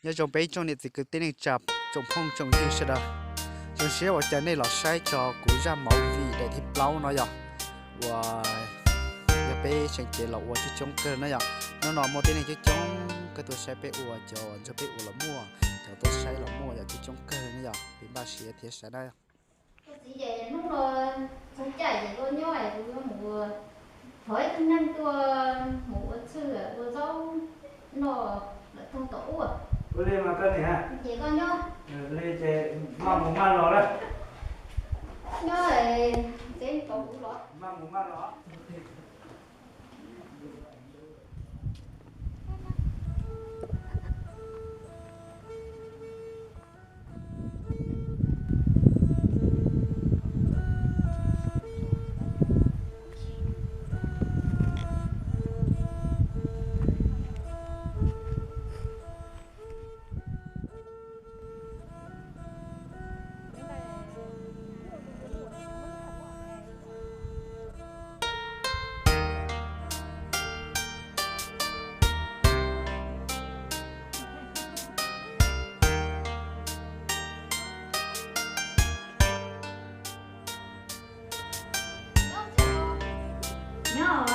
Nyob zoo peb tsoom niam txiv kwv tij neej tsa, tsoom phooj tsoom ywg sawv daws. Zoo siab uas caw nej los saib tso kuv zaj movie daim thib plaub no yog, uas yog peb seem cev los ua coob coob kawg na yom. Hnub no muaj tib neeg coob coob kawg tuaj saib peb ua, cov nrog peb ua los muaj, cov tuaj saib los muaj, yog coob coob kawg na yom. Peb npaj siab thiab saib na. Txiv, ces hnub no txog caij ces koj nyob es kuv yuav mus thov ib tug neeg tuaj mus ua txhwj ua zaub noj lawm taug tom ub. Ua li mas koj niam. Ces koj nyob. Li ces maj mus maj los lawm. Nyob es tsev tos kuv los. Maj mus maj los. Nyob.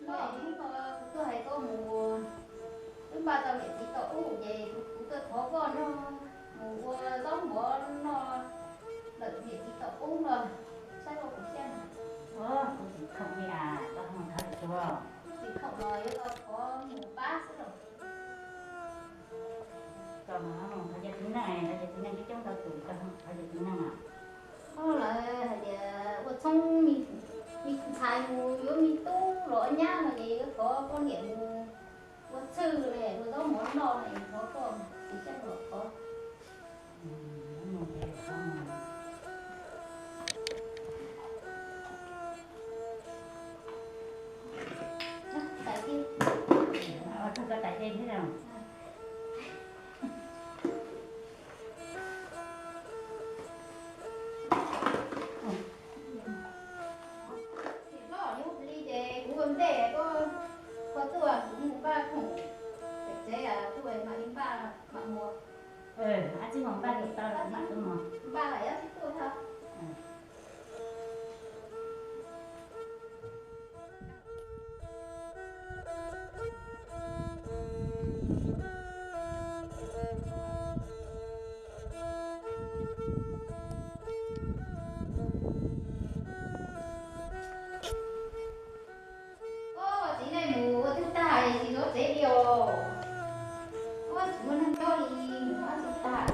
Noj, hnub no kuv tuaj hais koj mus, wb npaj tau niam txiv tom ub ces kuv tuaj thov koj nrog mus ua zaub mov noj lawm niam txiv tom ub no, saib koj puas xyaj na. Kuv tsis khoom li as, koj ho thov tsuag. Tsis khoom los yuav tau thov mus pab xwb los. Koj mas thov cov txiv neej, thov cov txiv neej coob coob tau tus, koj thov cov txiv neej mas. Lawv hais tias ua txhoob me ntxhais mus yuav me tub los nyab no ces yuav thov poj niam mus ua txhwj los ua zaub mov noj no es thov koj tsis coj los thov. Li ces kuv ua ntej koj, koj tuaj kuv mus npaj khoom tsev, kuv mam li npaj mam mus. Ab tsi mus npaj li tau mam tuaj mus. Npaj lawm yuav tsis tuaj tau. Txiv neej mus ua twg tag es tsis zov tsev li os. Tsis muaj neeg nyob li, mus ua twg tag.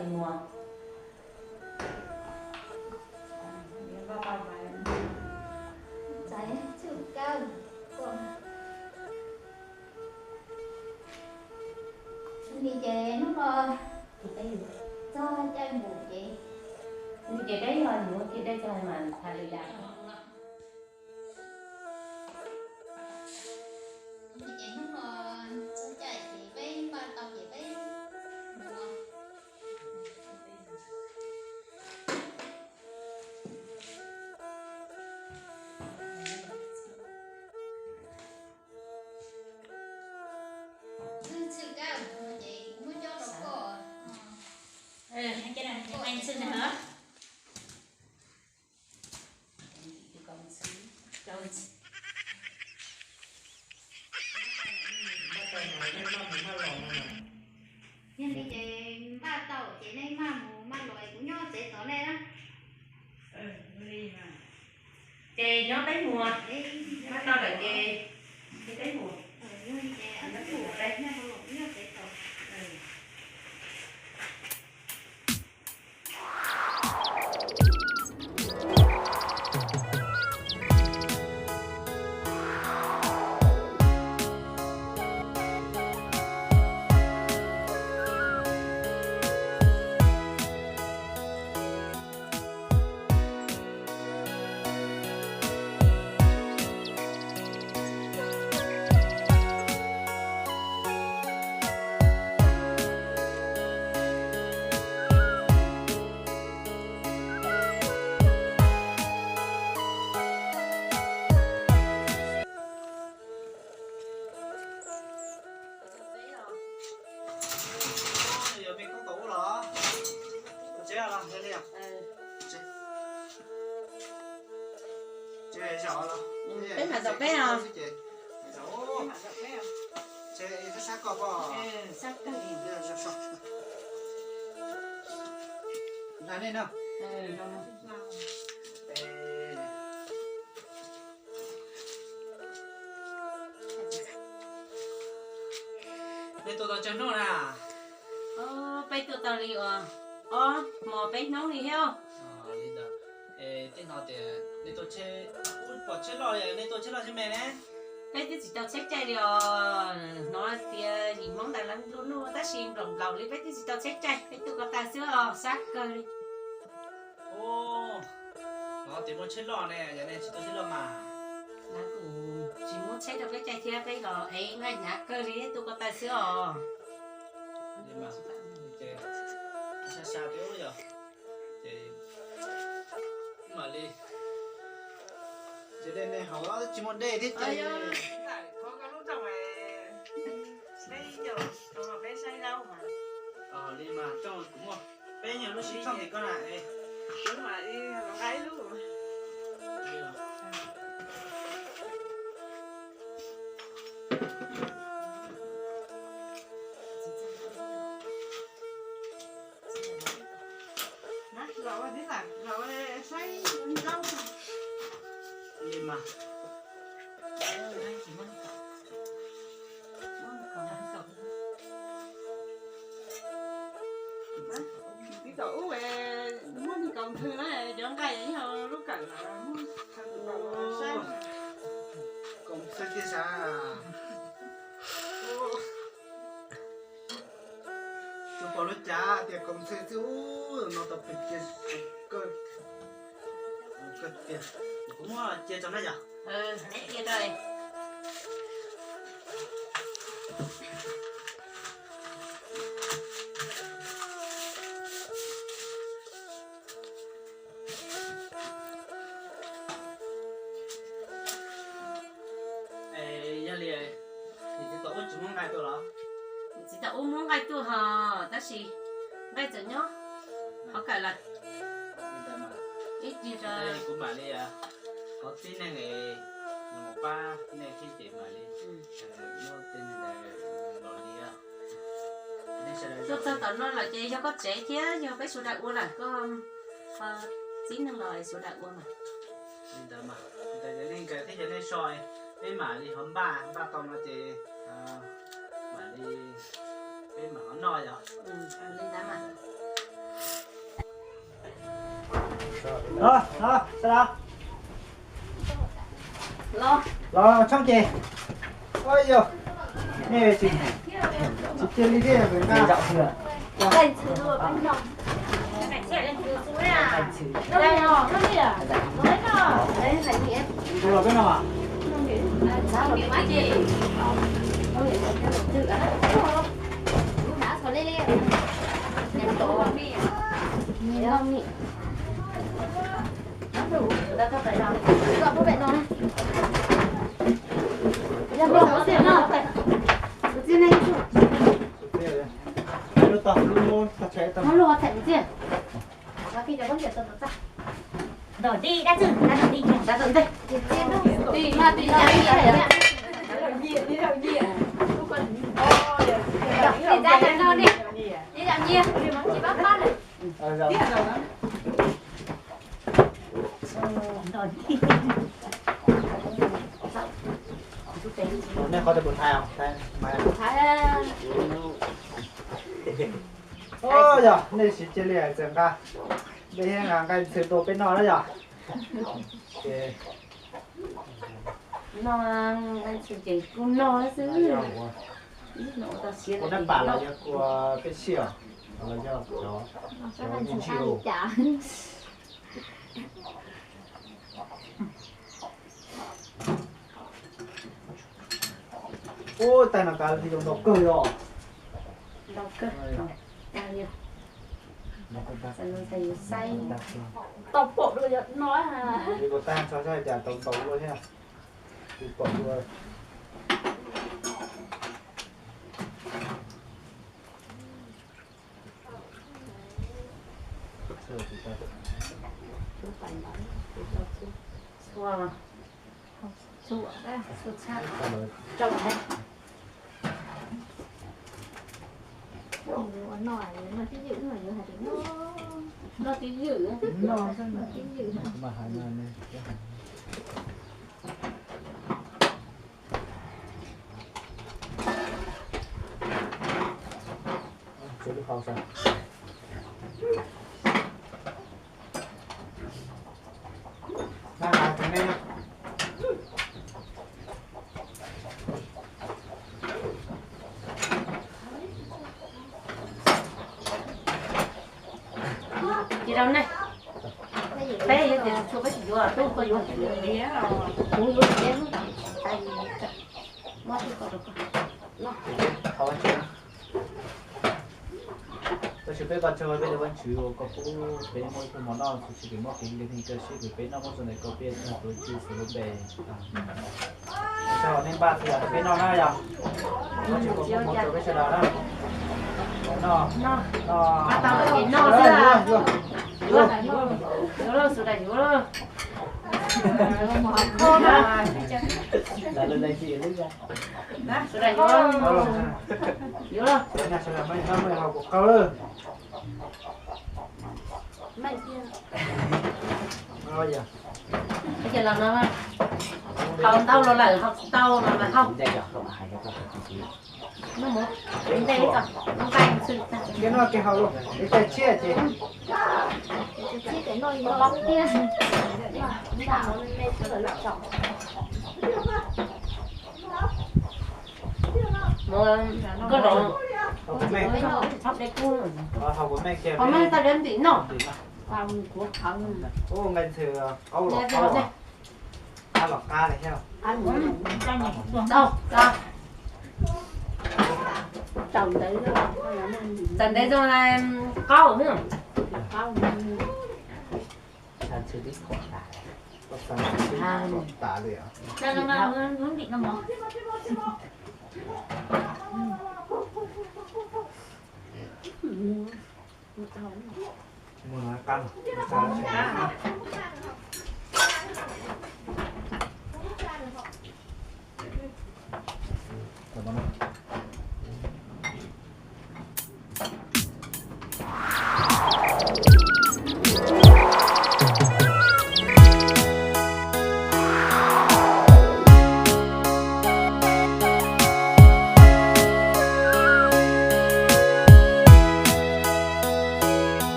Muag. Txais txhwj kawg. Li ces hnub no txog caij npum ces, li ces peb yog yuav kiag dej txog mas tham lwm yam. Li ces hnub no txog caij ces peb npaj tau ces peb mus. Txhwj kawg ces kuv muab coj rau koj. Yog li ces npaj tau ces nej maj mus maj los es kuv nyob tsev tos nej na. Ces nyob peb mus, npaj tau lawm ces peb mus. Nyob tsev tos. Yog me koob tau ub los? Tsev los, tsev zaum los? Peb mam zaum peb os. Sab kawg. Nqa nej no. Nej tuaj tau tsawg hnub na? Peb tuaj tau li uas ob hmo peb hnub li thiab. Li ntawd, tej no tias nej tuaj tsheb, pom tsheb loj li, nej tuaj tsheb loj tsheb me ne? Peb twb tsis tau tsheb caij li os, hnov tias yim Hmoob ntawd lawv nplua nuj tab sis nplaum nplaum li, peb twb tsis tau tsheb caij, peb tuaj ko taw xwb os, sab kawg li. Hnov tias muaj tsheb loj ne, yog nej tsis tuaj tsheb loj mas. Lawv kuj tsis muab tsheb rau peb caij thiab, peb los ev nqaij hnyav kawg li, tuaj ko taw xwb os. Sab sab peb ub yog, ces mam li, ces dej nej haus tsis muaj dej thiab ces. Li mas tsoo kuv muaj peb nyuag lub sib tshooj es koj na. Li mas. Tib tom ub muab nkaus nthwv na, cov nqaij yog lub kawm muab nkaus saib. Koom Ntxhw tiag sav. Tsuas pom lub cav tias Koom Ntxhw xwb ub, no tau pem kiag kawg tiag. Kuv muab cia tso na yom. Yog li, txiv tau ub tsis muab nqaij tuaj los? Txiv tau ub muab nqaij tuaj hos, tab sis nqaij tseem nyob qhov kawm lawm. Ib pliag kuv mam li thov tib neeg los pab nej thiab ces mam li muab tej neeg ntawd los li. Tuaj txog tom no lawm ces yog koj tsev thiab yog peb sawv daws ua lawm, koj tib neeg los sawv daws ua mas. Li ntawd mas, ntawd yog nej nkawd thiab yog nej so, peb mam li ho npaj, npaj tau no ces mam li, peb mam ho noj yom. Li ntawd mas. Los, los, sawv daws. Los tshoob ces. Ua yog nej tsis, tsis cia li thiab pem nqa. Tus los peb no. Nej qhov twg puas thaiv os? Yog nej tsis cia li txawm nqa, nej thiaj nqa nqaij ntxhw tua peb noj na yog. No, nqaij ntxhw ces kuv noj xwb. Kuv nab pam los yog kuv peb sij os, los yog cov, cov me ntsis. Ub, tais no kav li zoo ntau kawg yog. Ntau kawg. Tau pom dua yog no. Li kuv tais txog zaj cas tau ntau luaj thiab. Kuv pom dua. Txhua, txhua tshaj rau. Noj tib ywm, noj tib ywm. Ces rau nej, peb yuav tias txhua peb tsis yuav, peb koj yuav, kuv yuav, mob twb koj rau koj. Tab sis peb koj tsaug peb cov Vaj Tswv uas koj pub peb muaj ib tug mov noj, txhua tsis peb muaj kev nkeeg neeg kawg sib kws peb noj muab txog ntawm koj peb txog tuav Tswv Yexus lub npe. Tsaug nej npaj txhua yam rau peb noj na yog. Tab sis koj pub mov rau peb sawv daws na. Noj, noj, noj xwb. Yuav, yuav, yuav, sawv daws yuav. Sawv daws yuav, yuav. Sawv daws muaj hau kuv qau lawm. Ces los no, hau ntau los lawm, hau tsis tau los mas hau. Ces noj kev hau, ib tais tshiab ces. Koj los, hau kuv me, hau kuv me tau dab ntim noj. Ub, nqaij ntxhw qaub los qaub, qab los qab li thiab. Txawm ntev zoo qaub.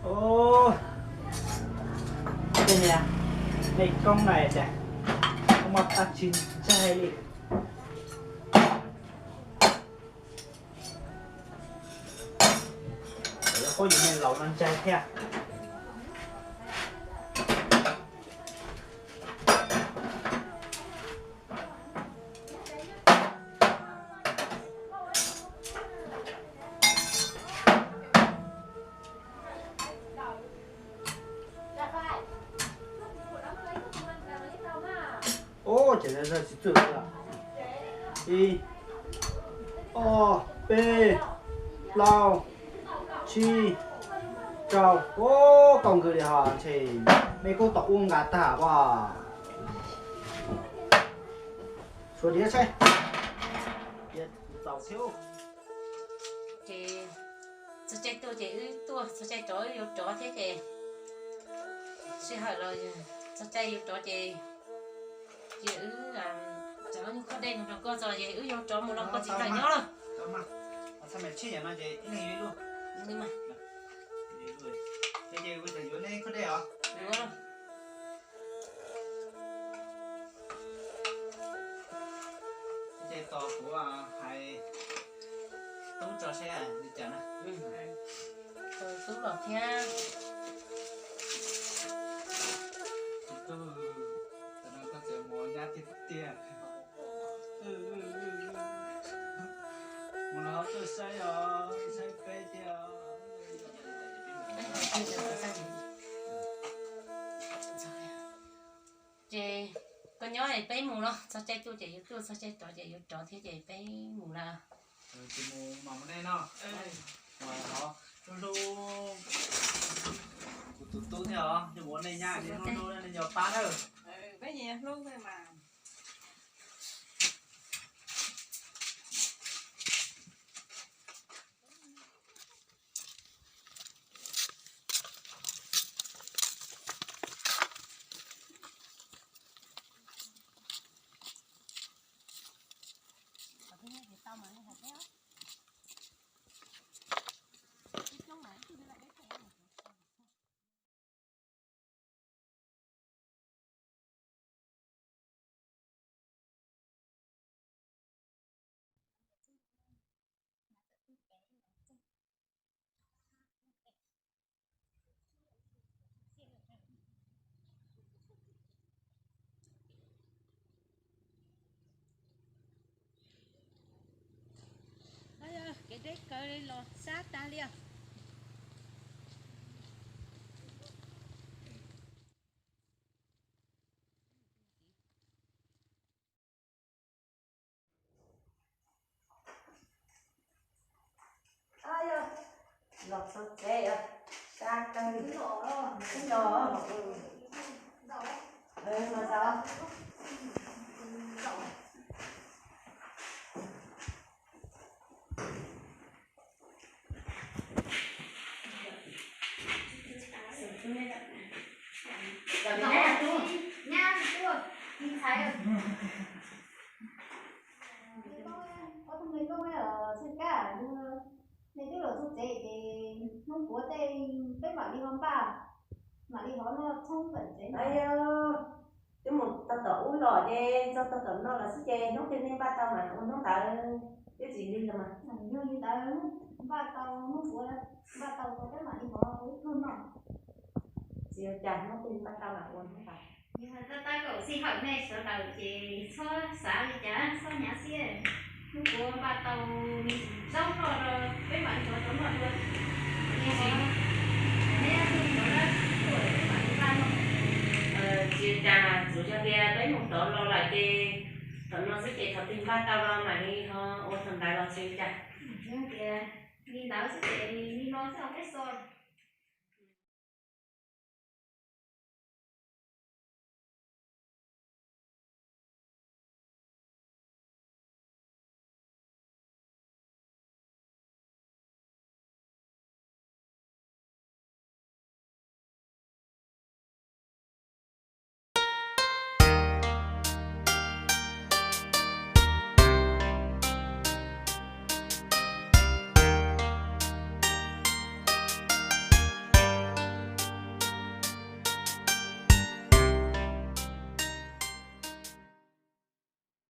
Ub, tej niag me koob na ces muaj dab tsi ntshai li. Yuav pab yus niag laus no ntshai thiab. Ub, ces tsis txawj. Ib, ob, peb, plaub, tsib, rau. Ub, koj nkws li ho ntshe me kub tom ub nqa tag as. Suav diav saib. Ces txog caij tuaj ces wb tuaj, txog caij rov wb yuav rov thiab ces sij hawm los txog caij yuav rov ces, ces wb, tsam no nyuag khob dej nrog koj txog ces wb yuav rov mus los koj txiv tawm nyob lawm. Ces tos kuv hais tub tso seb li cas na. Tub los thiab. Tub, tam no koj txawm mus nyab tiag tiag. Mus no tuaj saib os, saib peb thiab os. Ces koj nyob es peb mus no, txog caij tuaj ces yuav tuaj, txog caij rov ces yuav rov thiab ces peb mus lawm. Ces mus mas mus nej no. Hlub hlub kuv tus tub thiab os, nej mus ua nej nyab, nej hlub hlub nej nco pab nawb. Peb nyias hlub mas. Kev deb kaw los sab tas li os. Los txog tsev, sab kawg li. Los, los txog. Ob tug me koob, Txhiaj Kab, nej twb los txog tsev ces hnub puav tej peb mam li ho npaj, mam li ho noj tshoob tawm tsev na. Twb mus tau tom ub los ces txog tau tom no lawm xwb ces hnub twg nej npaj tau mas ua hnub ntawd, twb tsis lig los mas. Yog li ntawd, npaj tau hnub puav, npaj tau tau peb mam li ho ua ib pluag noj. Tsis ua cas, hnub twg npaj tau mas ua hnub ntawd. Yog tab tab kaum sij hawm nej sawv daws ces txhob xav li cas, txhob hnyav siab. Hnub puav npaj tau me ntsis zaub noj los peb mam li rov noj dua. Tiam sis neb hnub puav na, peb mam li npaj noj. Tsis ua cas, tsuas yog tias peb mus rov los lawm ces thaum no xwb ces thaum twg npaj tau los mam li ho ua thaum ntawd los tsis ua cas. Yog tias li ntawd xwb ces li no xwb los peb so.